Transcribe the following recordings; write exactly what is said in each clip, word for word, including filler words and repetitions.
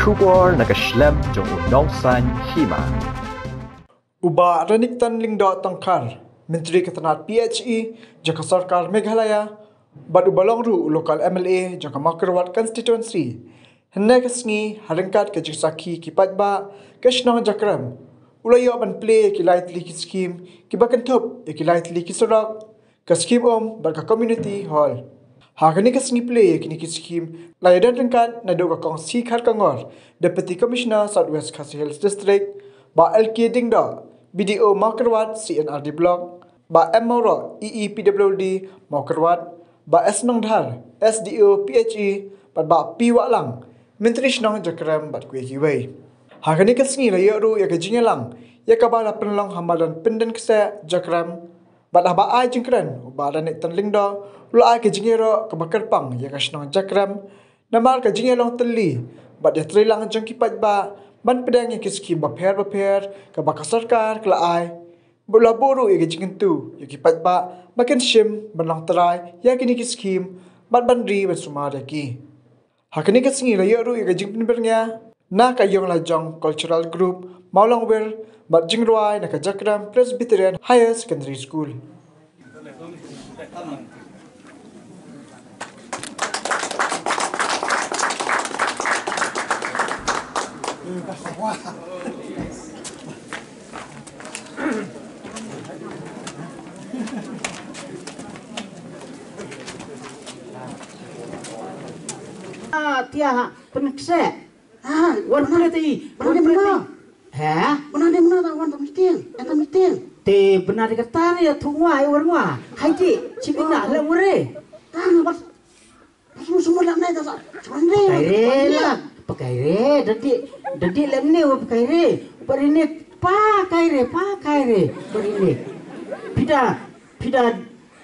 Khubor na ka shlem jong u nongsan hima. U Bah Renikton Lyngdoh Tongkhar, Myntri ka tnat P H E jong ka sorkar Meghalaya, bad uba long ruh u local M L A jong ka Mawkyrwat constituency, hynne ka sngi ha ryngkat ka jingsakhi ki paidbah ka shnong Jakrem, u la ïoh ban plie ïa ki lai tylli ki skhim kiba kynthup ïa ki lai tylli ki surok, ka skhim um bad ka community hall. Ha kane ka sngi plie ïa kine ki skhim la ïadon ryngkat naduh ka Kong C Kharkongor, Deputy Commissioner South West Khasi Hills District, Bah L K Lyngdoh, B D O Mawkyrwat C and R D Block, Bah M Mawroh, E E P W D Mawkyrwat, Bah S Nongdhar, S D O P H E, bad Bah P Wahlang, Myntri Shnong Jakrem bad kiwei kiwei. Ha kane ka sngi la ïoh ruh ïa ka jingïalang ïa kaba la pynlong ha madan Pyndengkseh Jakrem, bad haba ai jingkren u Bah Renikton Lyngdoh u la ai ka jingïaroh kaba kyrpang ïa ka shnong Jakrem namar ka jingïalong tylli bad ïatreilang jong ki paidbah ban pdiang ïa ki skhim bapher bapher kaba ka sorkar ka la ai, bad u la buh ruh ïa ka jingkyntu ïa ki paidbah ba kin shim ban long trai ïa kine ki skhim bad ban ri ban sumar ïa ki. Ha kane ka sngi la ïoh ruh ïa ka jingpynbyrngia na ka Ïong Lajong Cultural Group Mawlongwir bad jingrwai na ka Jakrem Presbyterian Higher Secondary School. Ah, tia ha, Pyndengkseh. Ah, wan pule ti, wan pule ti. He? Bana de mana ta wan ta meeting, ta meeting. Te bana de kata ne ya thungwa, ya warngwa. Hai ti, chibina le wure. Ta na bas. Semua semua lam nai ta sa. Chande. Kaire la, pakaire, dadi, dadi lam ne wa pakaire. Parinik, pakaire, pakaire, parinik. Pida, pida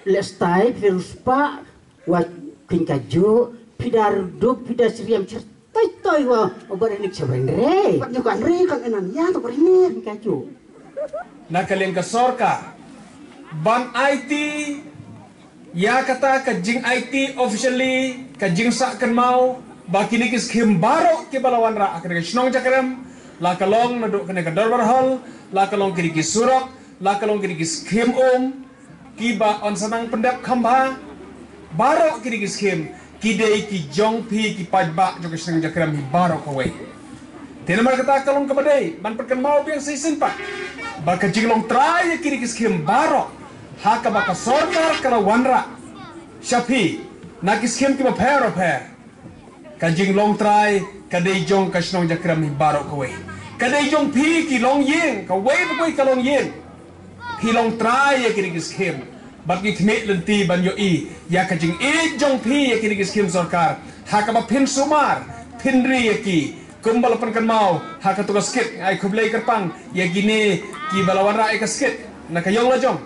lestai, pida ruspa, wa kin kaju, pida ruduk, pida seriam cer, toi toi wa, wa parinik sebren re. Pat juga re kan enan ya tu parinik. Kin kaju. Na ka liang ka sorkar ban aiti ïa kata ka jing aiti officially ka jingsah kynmaw ba kine ki skhim baroh kiba la wanrah ha kane ka shnong Jakrem, la ka long naduh kane ka dorbar hall, la ka long kine ki surok, la ka long kine ki skhim um, kiba yn sa nang pyndep kham bha, baroh kine ki skhim ki dei ki jong phi ki paidbah jong ka shnong Jakrem hi baroh kawei. Te namar kata ka long kaba dei ban pynkynmaw biang shisien pat ba ka jinglong trai ïa kine ki skhim baroh ha kaba ka sorkar ka la wanrah sha phi na ki skhim kiba pher pher. Ka jinglong trai ka dei jong ka shnong Jakrem hi baroh kawei. Ka dei jong phi ki longïing, kawei pa kawei ka longïing. Phi long trai ïa kine ki skhim bad ngi khmih lynti ban ïohi ïa ka jingïeit jong phi ïa kine ki skhim sorkar ha kaba phin sumar, phin ri ïa ki. Kumba la pynkynmaw ha katu ka skit, ai khublei kyrpang ïa kine kiba la wanrah ïa ka skit na ka Ïong Lajong,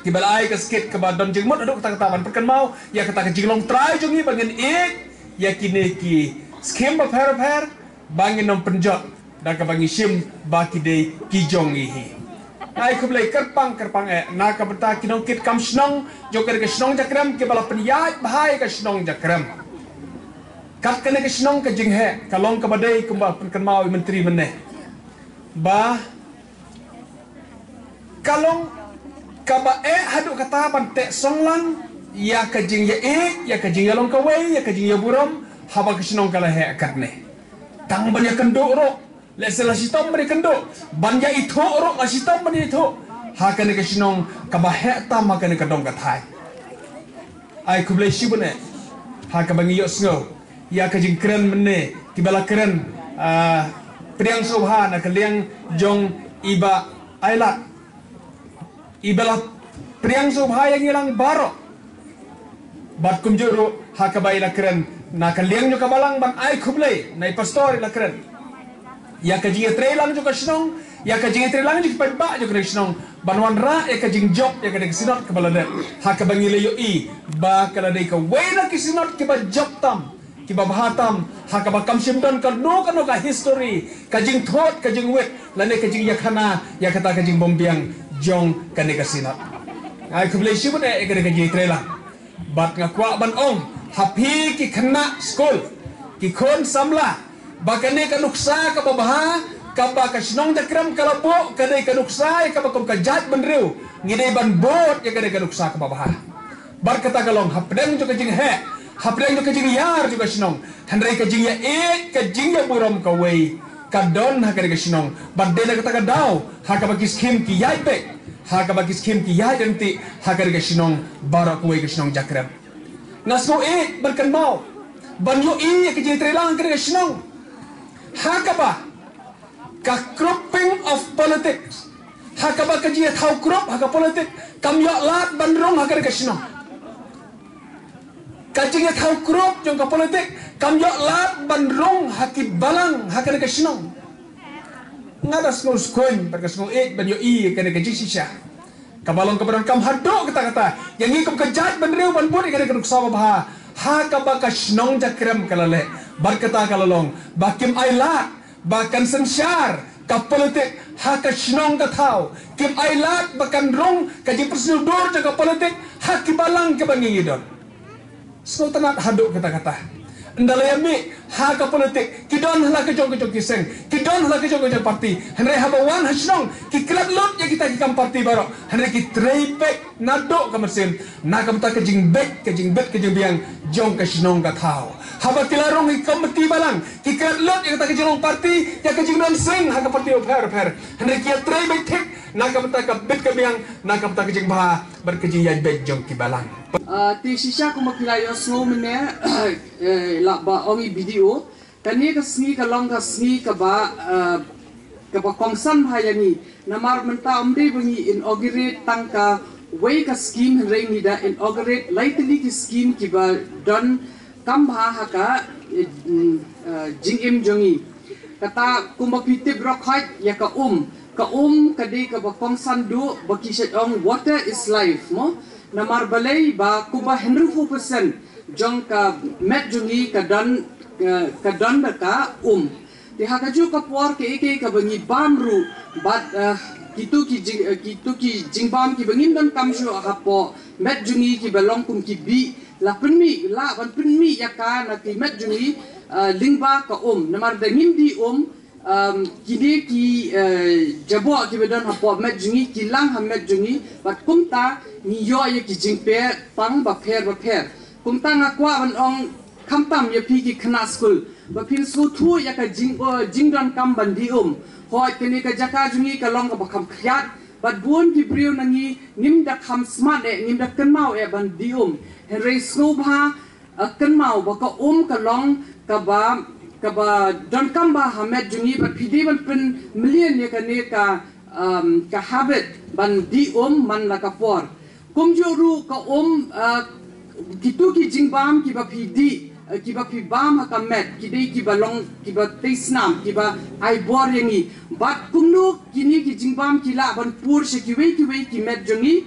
kiba la ai ka skit kaba don jingmut haduh katta katta ban pynkynmaw ïa kata ka jinglong trai jong ngi ba ngin ïeit ïa kine ki skhim bapher bapher ba ngin ym pynjot da kaba ngi shim ba ki dei ki jong ngi hi. Ai khublei kyrpang kyrpang eh na ka bynta ki nongkitkam shnong jong ka shnong Jakrem kiba la pynïaid bha ïa ka shnong Jakrem. Kat kane ka shnong ka jingheh ka long kaba dei kumba pynkynmaw i Myntri mynne ba ka long kaba eh haduh kata ban teh song lang ïa ka jingïaieit, ïa ka jingïalong kawei, ïa ka jingïaburom haba ka shnong ka la heh katne. Tang ban ïakynduh ruh, lehse la shitom ban ïakynduh, ban ïaithuh ruh la shitom ban ïaithuh ha kane ka shnong kaba heh tam ha kane ka dong ka thaiñ. Ai khublei shibun eh ha kaba ngi ïohsngew ïa ka jingkren mynne kiba la kren, ah, pdiang sngewbha na ka liang jong i Bah Ailad, iba la pdiang sngewbha ïa ngi lang baroh. Bad kumjuh ruh ha kaba i la kren na ka liang jong ka balang ban ai khublei na i pastor i la kren ïa ka jingïatreilang jong ka shnong, ïa ka jingïatreilang jong ki paidbah jong ka shnong ban wanrah ïa ka jingjop ïa ka dei ka synod kaba la dep ha kaba ngi la ïohi ba ka la dei kawei na ki synod kiba jop tam, kiba bha tam ha kaba kam shym don kano kano ka history, ka jingthut, ka jingwit lane ka jingïakhana ïa kata ka jingbymbiang jong kane ka synod. Ai khublei shibun eh ïa kane ka jingïatreilang. Bad nga kwah ban ong ha phi ki khynnah skul, ki khun samla, Ba kane ka nuksa kaba bha kaba ka shnong Jakrem ka la buh, ka dei ka nuksa ïa kaba kum ka jaitbynriew ngi dei ban bud ïa kane ka nuksa kaba bha. Bad kata ka long hapdeng jong ka jingheh, hapdeng jong ka jingïar jong ka shnong, hynrei ka jingïaieit, ka jingïaburom kawei ka don ha kane ka shnong. Bad dei na kata ka daw ha kaba ki skhim ki ïaid beit, ha kaba ki skhim ki ïaid ryntih ha kane ka shnong baroh kawei ka shnong Jakrem. Nga sngew ïeit ban kynmaw ban ïohi ïa ka jingtreilang ha kane ka shnong, ha kaba ka grouping of politics, ha kaba ka jingïathaw group ha ka politik kam ïoh lad ban rung ha kane ka shnong. Ka jingïathaw group jong ka politik kam ïoh lad ban rung ha ki balang ha kane ka shnong. Nga da sngew skhem bad ka sngew ïeit ban ïohi ïa kane ka jingshisha kaba long kaba donkam haduh katta katta ïa ngi kum ka jaitbynriew ban bud ïa kane ka nuksa babha ha kaba ka shnong Jakrem ka la leh. Bad kata ka la long ba kim ai lad ba kan synshar ka politik ha ka shnong ka thaw. Kim ai lad ba kan rung ka jingpynsngewdur jong ka politik ha ki balang kiba ngi don. Sngewtynnat haduh katta katta. Ynda la ïa mih ha ka politik, ki don ha la ka jong ka jong ki seng, ki don ha la ka jong ka jong parti. Hynrei haba wan ha shnong ki klet lut ïa kita ki kam parti baroh, hynrei ki trei beit naduh ka mynsiem na ka bynta ka jingbit, ka jingbit ka jingbiang jong ka shnong ka thaw. Haba ki la rung ha ki komiti balang ki klet lut ïa kata ka jinglong parti, ïa ka jingdon seng ha ka parti bapher bapher, hynrei ki ïatrei beit thik na ka bynta ka bit ka biang, na ka bynta ka jingbha bad ka jingïaid beit jong ki balang. Ah, te shisha kumba phi la ïohsngew mynne, eh, la ba ong i B D O, kane ka sngi ka long ka sngi kaba, eh, kaba kongsan bha ïa ngi. Namar mynta ym dei ba ngi inaugurate tang kawei ka scheme, hynrei ngi da inaugurate lai tylli ki scheme kiba donkam bha ha ka, eh, mm, eh, jingim jong ngi. Kata kumba phi tip baroh khoit ïa ka um. Ka um ka dei kaba kongsan duh ba ki shait ong water is life mo. Namar balei ba kumba hynriewphew percent jong ka met jong ngi ka don, eh, ka don da ka um. Te ha kajuh ka por kaei kaei kaba ngi bam ruh bad, eh, kitu ki jing, eh, kitu ki jingbam kiba ngim donkam shuh hapoh met jong ngi kiba long kum ki bih, la pynmih, lah ban pynmih ïa ka na ki met jong ngi, eh, lyngba ka um. Namar da ngim die um, um, kine ki, eh, jaboh kiba don hapoh met jong ngi ki lang ha met jong ngi bad kumta ngi ïoh ïa ki jingpyrshang bapher bapher. Kumta nga kwah ban ong khamtam ïa phi ki khynnah skul ba phin sngewthuh ïa ka jing, eh, jingdonkam ban die um. Hooid, kane ka jaka jong ngi ka long kaba kham khriat bad bun ki briew na ngi ngim da kham smat eh, ngim da kynmaw eh ban die um. Hynrei sngewbha, eh, kynmaw ba ka um ka long kaba, kaba donkam bha ha met jong ngi bad phi dei ban pynmlien ïa kane ka, um, ka habit ban die um man la ka por. Kumjuh ruh ka um, ah, kitu ki jingbam kiba phi dih, ah, kiba phi bam ha ka met, ki dei kiba long, kiba tei snam, kiba ai bor ïa ngi. Bad kumno kine ki jingbam ki lah ban pur sha kiwei kiwei ki met jong ngi.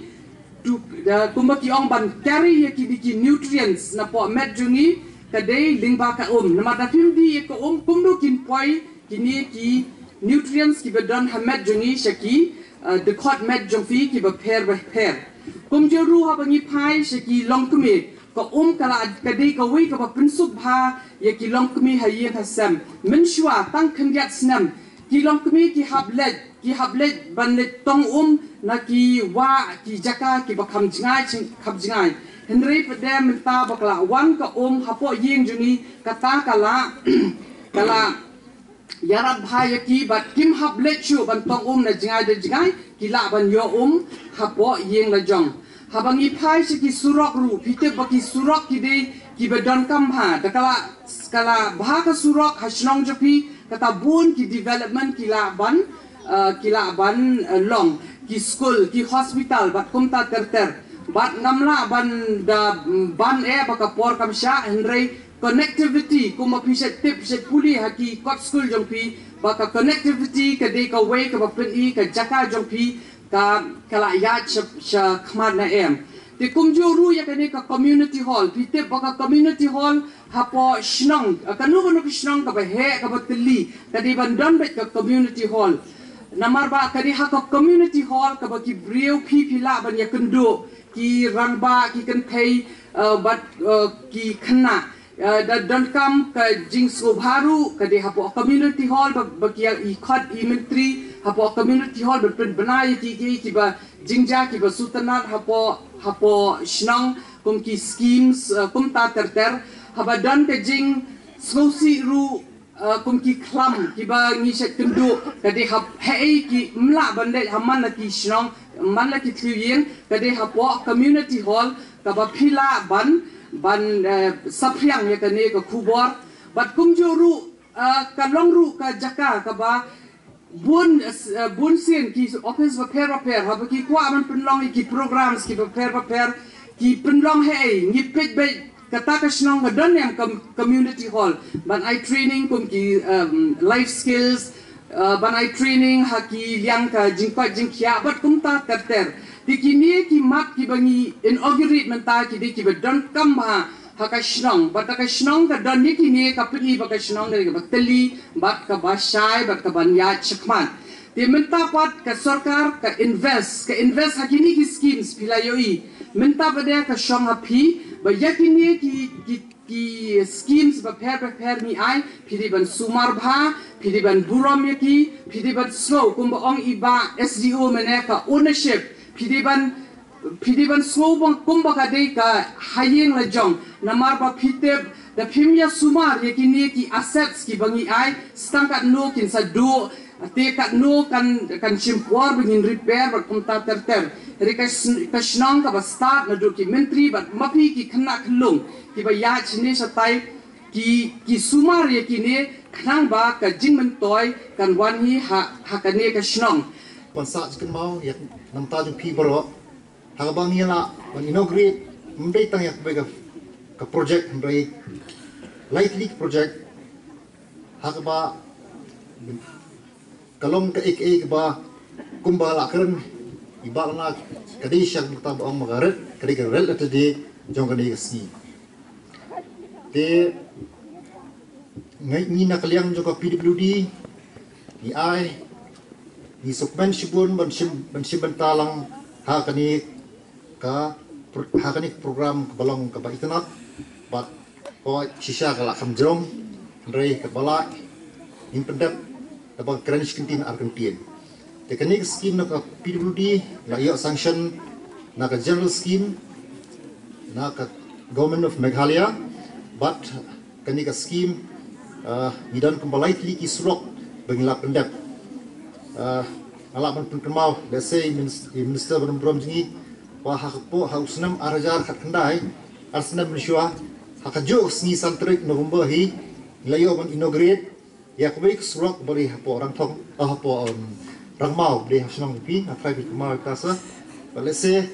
Tu, ah, kumba ki ong ban carry ïa kine ki nutrients napoh met jong ngi, ka dei lyngba ka um. Namar da phim dih ïa ka um, kumno kin poi kine ki nutrients kiba don ha met jong ngi sha ki, uh, dkhot met jong phi kiba pher bapher. Kumjuh ruh haba ngi phai sha ki longkmie, ka um ka la, ka dei kawei kaba pynsuk bha ïa ki longkmie ha ïing ha sem. Mynshuwa tang khyndiat snem ki longkmie ki hap leit, ki hap leit ban leit tong um na ki wah ki jaka kiba kham jngai, kham jngai. Hynrei pat de mynta ba ka la wan ka um hapoh ïing jong ngi, kata ka la, ka la ïarap bha ïa ki bad kim hap leit shuh ban tong um na jngai da jngai, ki lah ban ïoh um hapoh ïing la jong. Haba ngi phai sha ki surok ruh, phi tip ba ki surok ki dei kiba donkam bha. Da ka la, ka la bha ka surok ha shnong jong phi, kata bun ki development ki lah ban, eh, ki lah ban, eh, long, ki skul, ki hospital bad kumta ter ter. Bad ngam lah ban da, mm, ban eh ba ka por kam shah, hynrei connectivity, kumba phi shait tip, shait pule ha ki kot skul jong phi, ba ka connectivity ka dei kawei kaba pyni ka jaka jong phi ka, ka la ïaid sha, sha khmat ne em. Te kumjuh ruh ïa kane ka community hall, phi tip ba ka community hall hapoh shnong, ah, kano kano ka shnong kaba heh kaba tylli, ka dei ban don beit ka community hall. Namar ba ka dei ha ka community hall kaba ki briew phi phi lah ban ïakynduh, ki rangbah, ki kynthei, ah, bad, ah, ki khynnah. Uh, da donkam ka jingsngewbha ruh ka dei hapoh community hall ba, ba ki ïa i khot i myntri hapoh community hall ba pynbna ïa ki, ki, kiba jingjia kiba sngewtynnat hapoh, hapoh shnong kum ki schemes, uh, kumta ter ter. Haba don ka jingsngewsih ruh, uh, kum ki khlam kiba ngi shait kynduh ka dei hap hei ki mlah ban leit ha man la ki shnong, man la ki thliew ïing, ka dei hapoh community hall kaba phi lah ban, ban, eh, saphriang ïa kane ka khubor. Bad kumjuh ruh, eh, ka long ruh ka jaka kaba bun, eh, bun sien ki office bapher bapher haba ki kwah ban pynlong ïa ki programs kiba pher bapher, ki pynlong hei, ngi peit beit kata ka shnong ka don em ka community hall ban ai training kum ki, um, life skills, uh, ban ai training ha ki liang ka jingkoit jingkhiah bad kumta ter ter. Te kine ki mat kiba ngi inaugurate mynta ki dei kiba donkam bha ha ka shnong, bad ha ka shnong ka don ïa kine ka pyni ba ka shnong ka dei kaba tylli bad kaba shai bad kaba ïaid shakhmat. Te mynta pat ka sorkar ka invest, ka invest ha kine ki schemes phi la ïohi. Mynta pat de ka shong ha phi ba ïa kine ki, ki, ki schemes bapher bapher ngi ai, phi dei ban sumar bha, phi dei ban burom ïa ki, phi dei ban sngew kumba ong i bah S D O mynne ka ownership, phi dei ban, phi dei ban sngew bang kumba ka dei ka ha ïing la jong. Namar ba phi tip da phim ïa sumar ïa kine ki assets kiba ngi ai, stang katno kin sa duh, te katno kan, kan shim por ba ngin repair bad kumta ter ter. Hynrei ka sn-, ka shnong kaba stad naduh ki myntri bad ma phi ki khynnah khyllung kiba ïaid shane shatai, ki, ki sumar ïa kine khnang ba ka jingmyntoi kan wan hi ha, ha kane ka shnong. Ban sah jingkynmaw ïa na bynta jong phi baroh ha kaba ngi la ban inaugurate, ym dei tang ïa kawei ka, ka project, hynrei lai tylli ki project ha kaba ka long kaei kaei kaba kumba la kren i bah na ka dei sha ka bynta ba ong ma ka red, ka dei ka red lynti jong kane ka sngi. Te ngi, ngi na ka liang jong ka P W D ngi ai, ngi sukmen shibun ban shim, ban shim bynta lang ha kane ka pro-, ha kane ka program kaba long kaba itynnad bad ko shisha ka la kham jrong, hynrei kaba la ngin pyndep da ba kren shi kyntien ar kyntien. Te kane ka scheme na ka P W D la ïoh sanction na ka general scheme na ka Government of Meghalaya, bad kane ka scheme, ah, ngi don kumba lai tylli ki surok ba ngi la pyndep. Ah, nga lah ban pynkynmaw, let's say, minis-, i minister ba burom jong ngi, ba ha ka por, ha u snem ar hajar khatkhyndai, ar snem mynshuwa, ha kajuh ka sngi san tarik November hi, ngi la ïoh ban inaugurate ïa kawei ka surok ba dei hapoh Rangthong, ah, hapoh, um, Rangmaw, ba dei ha shnong phi, nga tharai phi kynmaw ïa ka sa. Ba let's say,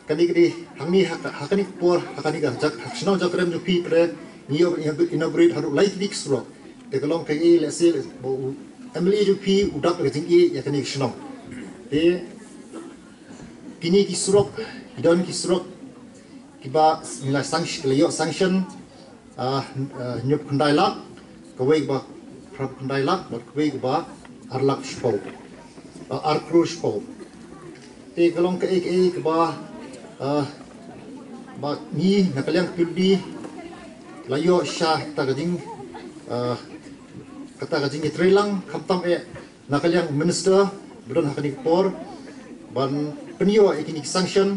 kane ka dei hangne ha ka, ha kane ka por, ha kane ka jak, ha ka shnong Jakrem jong phi, pre ngi ïoh inaugurate haduh lai tylli ki surok. Te ka long kaei, let's say, ba u M L A jong phi u dap da ka jingïeit ïa kane ka shnong. Te kine ki surok, ki don ki surok kiba ngi la sanction, ki la ïoh sanction, ah, ah, hynñiewphew khyndai lak, kawei kaba phraphew khyndai lak, bad kawei kaba ar lak shiphew, ah, ar klur shiphew. Te ka long kaei kaei kaba, ah, ba ngi na ka liang P W D la ïoh sha kata ka jing, ah, kata ka jingïatreilang, khamtam eh na ka liang minister ba don ha kane ka por ban pynïoh ïa kine ki sanction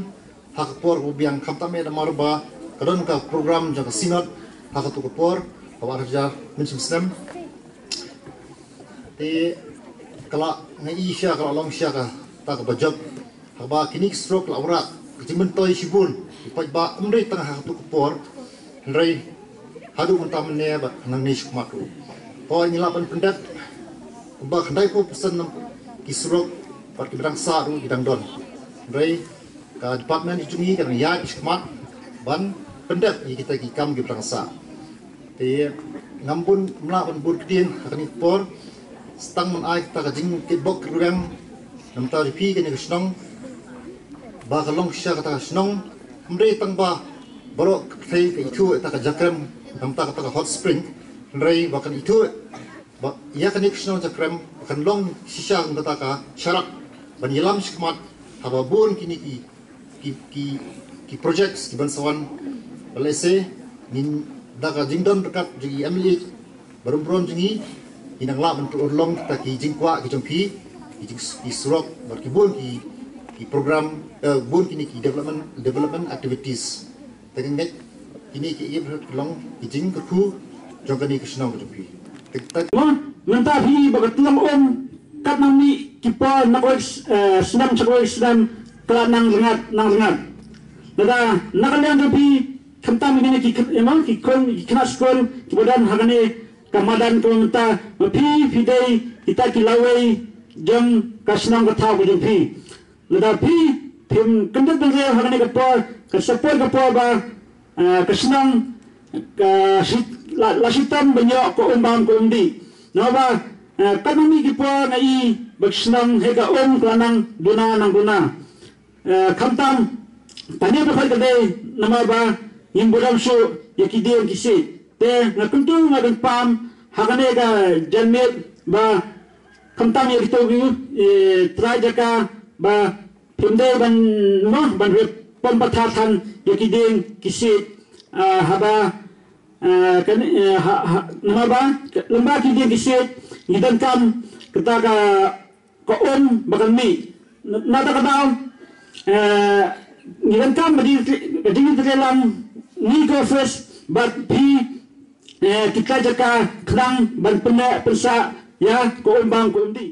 ha ka por kaba biang, khamtam eh namar ba ka don ka program jong ka synod ha kato ka por, kaba ar hajar mynshem snem. Te ka la ngi ïohi sha, ka la long sha kata kaba jop. Haba kine ki surok la wanrah ka jingmyntoi shibun, ki paidbah, ym dei tang ha kato ka por, hynrei haduh mynta mynne bad nangne shakhmat ruh. Hooid, ngi lah ban pyndep kumba khyndaiphew percent na ki surok bad kiba dang sah ruh ki dang don. Hynrei ka department jong ngi ka dang ïaid shakhmat ban pyndep ïa kita ki kam kiba dang sah. Te ngam bun, ym lah ban bun ktien ha kane ka por, sa tang ban ai kata ka jingkitbok kitrwiang na bynta jong phi kane ka shnong, ba ka long shisha kata ka shnong, ym dei tang ba baroh ka pyrthei ka ithuh ïa kata ka Jakrem na bynta kata ka hot spring, hynrei ba kan ithuh ba ïa kane ka shnong Jakrem ba kan long shisha kum kata ka sharak ban ïalam shakhmat haba bun kine ki, ki, ki, ki projects kiban sa wan. Ba lehse ngin Da ka jingdon ryngkat jong i M L A barim bron jong i, i nang lah ban pynurlong kita ki jingkwah ki jong phi, ki jing ki surok bad ki bun ki ki program, eh, bun kine ki development development activities. Te ka ngeit kine ki ïa ki long ki jingkyrkhu jong kane ka shnong ka jong phi. Te ta Mo, mynta phi ba ka tyllong um, kat nang mih ki por na kawei, eh, snem sha kawei snem, ka la nang rngat, nang rngat. Lada na ka liang jong phi, khamtam kine ki khynnah, ki khun, ki khynnah skul kiba don ha kane ka madan ka mynta, ma phi, phi dei kita ki lawei jong ka shnong ka thaw ka jong phi. Lada phi phim kyndit bynriew ha kane ka por, ka sa poi ka por ba, eh, ka shnong ka shi, la, la shitom ban ïoh ka um bam ka um dih. Namar ba, eh, kat nang mih ki por nga i ba ka shnong hi ka um ka la nang duna nang duna. Eh, khamtam, kane ba khot ka dei namar ba ngim burom shuh ïa ki dieng ki siej. Te nga kyntu nga kynpam ha kane ka janmiet ba khamtam ïa kito ki, eh, trai jaka ba phim dei ban, mo, ban rep pom pathar than ïa ki dieng ki siej, ah, haba, ah, kane, eh, ha, ha, namar ba lem bad ki dieng ki siej ngi donkam kata ka ka um ba kan mih. Na, na kata ka daw, eh, ngi donkam ba dei, ba dei ka jingïatreilang ngi ka office bad phi, eh, kita jaka khnang ban pynneh pynsah ïa ka um bam ka um dih.